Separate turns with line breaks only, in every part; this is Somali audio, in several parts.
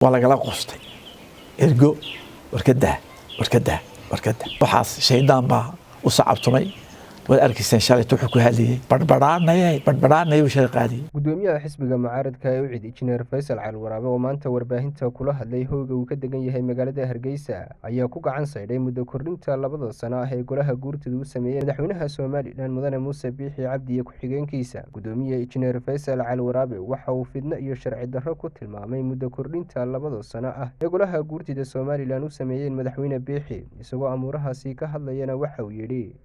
Waa lagala qustay ergo. Warkadaa, warkadaa, warkadaa, waxaas shaydaan baa u sacabtumay. Waad arkayseen shalayto wuxuu ku hadlayey. Barbadhaanaye, barbadhaanaye buu shalay qaadiyey.
Gudoomiyaha xisbiga mucaaradka ee UCID, Injineer Faysal Cali Waraabe, oo maanta warbaahinta kula hadlay hoyga uu ka degan yahay magaalada Hargeysa, ayaa ku gacan saydhay muddo kordhinta 2da sano ah ee golaha guurtida u sameeyey madaxweynaha Somalilan, Mudane Muuse Biixi Cabdi, iyo ku-xigeenkiisa. Gudoomiye Injineer Faysal Cali Waraabe waxa uu fidno iyo sharci darro ku tilmaamay muddo kordhinta 2da sano ah ee golaha guurtida Somalilan u sameeyeen madaxweyne Biixi. Isagoo amuurahaasi ka hadlayana waxa uu yidhi: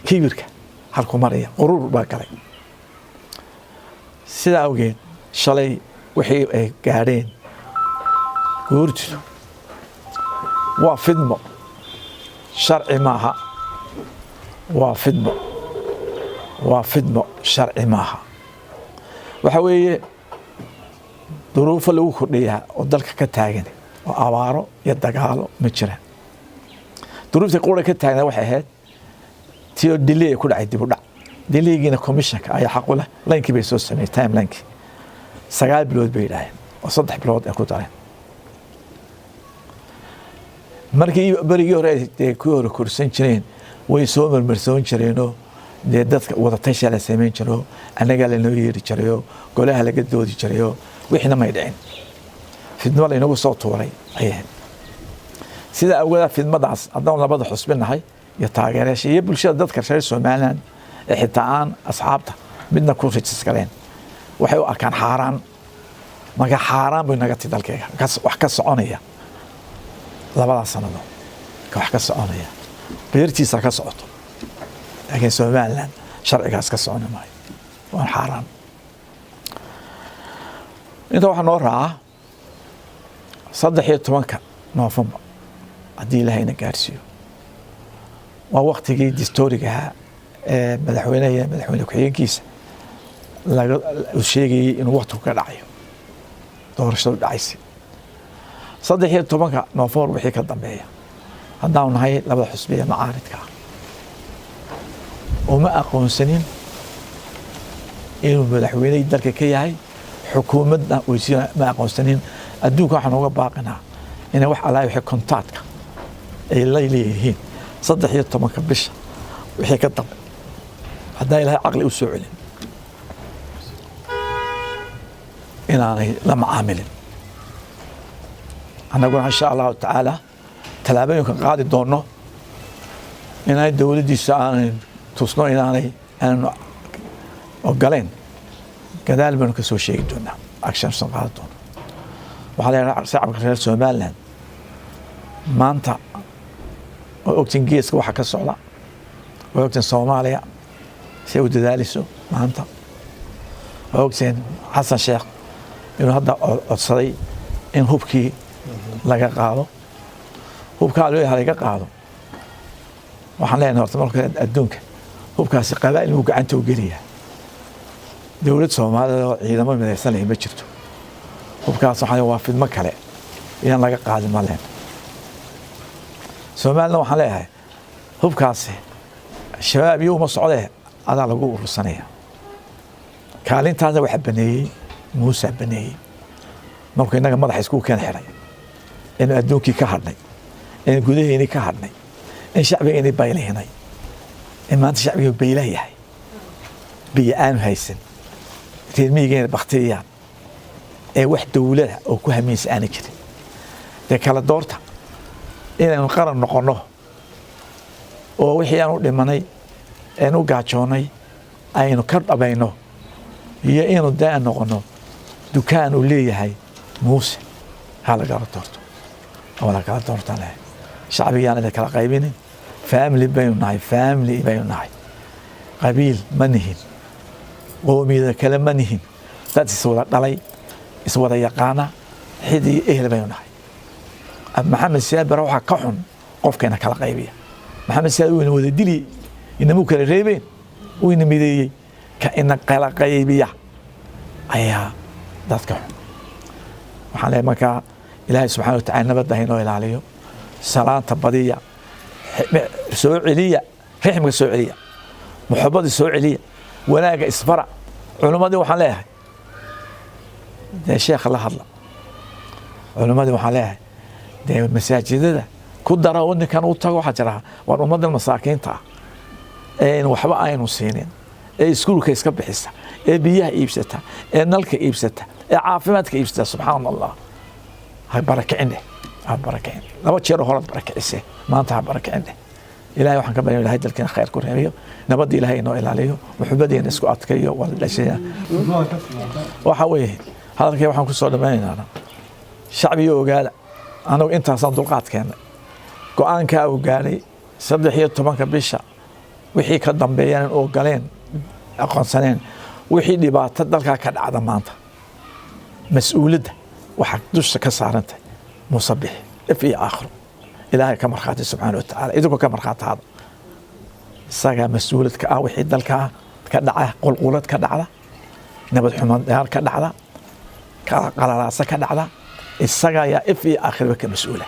Kibirka halku maraya, quruur baa galay. Sidaa awgeed shalay wixii ay gaadheen guurtidu waa fidmo, sharci maaha. Waa fidmo, waa fidmo, sharci maaha. Waxa weeye duruufo lagu kordhiyaa oo dalka ka taagan oo abaaro iyo dagaalo ma jiraan. Duruuftii qura ka taagna waxay ahayd tio delay ay ku dhacay, dib u dhac. Delaygiina commissionka ayaa xaq u leh. Laynkii bay soo sameeyey, timelinekii 9 bilood bay yidhaaheen oo 3 bilood ay ku dareen. Markii berigii hore dee kuwii hore korsan jireen, way soo marmarsoon jireenoo dee dadka wadatashaa la samayn jiroo, annagaa lanoo yeeri jirayoo, golaha laga doodi jirayoo. Wixiina may dhicin, fidmo laynagu soo tuuray ayay ahayd. Sidaa awgeeda fidmadaas haddaan labada xusbinahay iyo taageerayaasha iyo bulshada dadka reer Somaliland ee xitaa aan asxaabta midna ku register galeen, waxay u arkaan xaaraan. Marka xaaraan bay naga ti dalkeyga wax ka soconaya labadaas sannadood, wax ka soconaya beertiisa ka socoto, laakiin Somaliland sharcigaas ka soconi maayo, waan xaaraan. Inta waxaa noo raaca, 13-ka Noofembar haddii Ilaahayna gaarsiiyo, waa waktigii distoorigahaa ee madaxweynaha iyo madaxweyne ku-xigeenkiisa laga uu sheegayey inuu waktigu ka dhacayo doorashadu dhacaysa. 13-ka Noofembar wixii ka dambeeya, haddaanu nahay labada xusbi ee macaaridka ah, uma aqoonsanin inuu madaxweyne dalka ka yahay. Xukuumadna weysiina ma aqoonsanin. Adduunka waxaan uga baaqinaa inay wax allaa wixii contactka ay la leeyihiin 13-ka bisha wixii ka dambe, haddaan Ilahay caqli u soo celin, inaanay la macaamilin. Annaguna insha Allahu tacaala tallaabooyinka qaadi doonno inaanay dowladdiisa aanay tusno inaanay aanu ogoleen, gadaal baynu ka soo sheegi doonaa, actionsan qaadi doono. Waxaa la yidhaha shacabka reer Somaliland maanta waa ogtiin geeska waxa ka socda, waa ogtiin Soomaaliya si ay u dadaalayso maanta, waa ogtiin Xasan Sheekh inuu hadda codsaday in hubkii laga qaado. Hubkaa loo laga qaado, waxaan leenahay horta marka adduunka hubkaasi qabaa'il buu gacanta u geliyaa. Dowlad Soomaaliyeed oo ciidamo midaysan leh ma jirto. Hubkaas waxaan waa fidmo kale, inaan laga qaadin ma leen. Soomaalina waxaan leeyahay, hubkaasi Shabaab iyo uma socdee, adaa lagu urursanaya. Kaalintaasna waxaa baneeyey Muusa baneeyey markuu innaga madaxa isku keen xidhay, inu adduunkii ka hadhnay, in gudaheeni ka hadhnay, in shacbigeeni baylihinay, in maanta shacbiga baylah yahay, biyo aanu haysan, reer miyigeena baktiyayaan, ee wax dowlada oo ku hamaysa aana jirin. Dee kala doorta inaynu qaran noqonno oo wixii aan u dhimanay een u gaajoonnay aynu ka dhabayno, iyo inuu dee aan noqono dukaan uu leeyahay Muuse. Ha lagala doorto oo lagala doortaan lehay. Shacbigiyaan idin kala qaybinin. Family baynu nahay, family baynu nahay, qabiil ma nihin, qoomiyada kale ma nihin. Dad iswada dhalay, iswada yaqaana, xid iyo ehel baynu nahay. Maxamed Siyaad Bare waxaa ka xun qofkeena kala qaybiya. Maxamed Siyaad wayna wada dili, inamuu kala reebeen, wayna mideeyey. Ka ina kala qaybiya ayaa dadka xun. Waxaan leeyahay markaa, Ilaahay subxana wa tacala nabadda haynoo ilaaliyo. Salaanta badiya, soo celiya rixmka, soo celiya muxabadii, soo celiya wanaagga, isfara. Culimmadii waxaan leeyahay, dee sheekha la hadla. Culimmadii waxaan leeyahay, dee masaajidada ku dara oo ninkan u tago. Waxaa jira waar ummaddan masaakiinta ah een waxba aynu siinin, ee iskuulka iska bixisa, ee biyaha iibsata, ee nalka iibsata, ee caafimaadka iibsata. Subxaan Allah, ha barakicin dheh, ha barakicin. Laba jeer horaad barakicise, maanta ha barakicin dheh. Ilahay waxaan ka barya, Ilahay dalkeena khayr ku reebiyo, nabadda Ilahay inoo ilaaliyo, muxubadiina isku adkeeyo, wala dhashaya. Waxa weeye, hadalkay waxaan ku soo dhammaynaynaa: shacbiyo ogaada, anagu intaasaan dulqaad keennay. Go-aankaa uu gaadhay 13-ka bisha wixii ka dambeeyaan ogoleen, aqoonsaneen. Wixii dhibaato dalkaa ka dhacda maanta, mas-uuliyadda waxaa dusha ka saarantahay Muuse Bixi, if iyo aakhiro. Ilaahay ka markhaati subxaana wa tacaala, idinkoo ka markhaati hada. Isagaa mas-uuliyad ka ah wixii dalkaa ka dhaca, qulqulad ka dhacda, nabad xumadyaal ka dhacda, qalalaasa ka dhacda, isaga ayaa if iyo aakhirba ka mas-uula.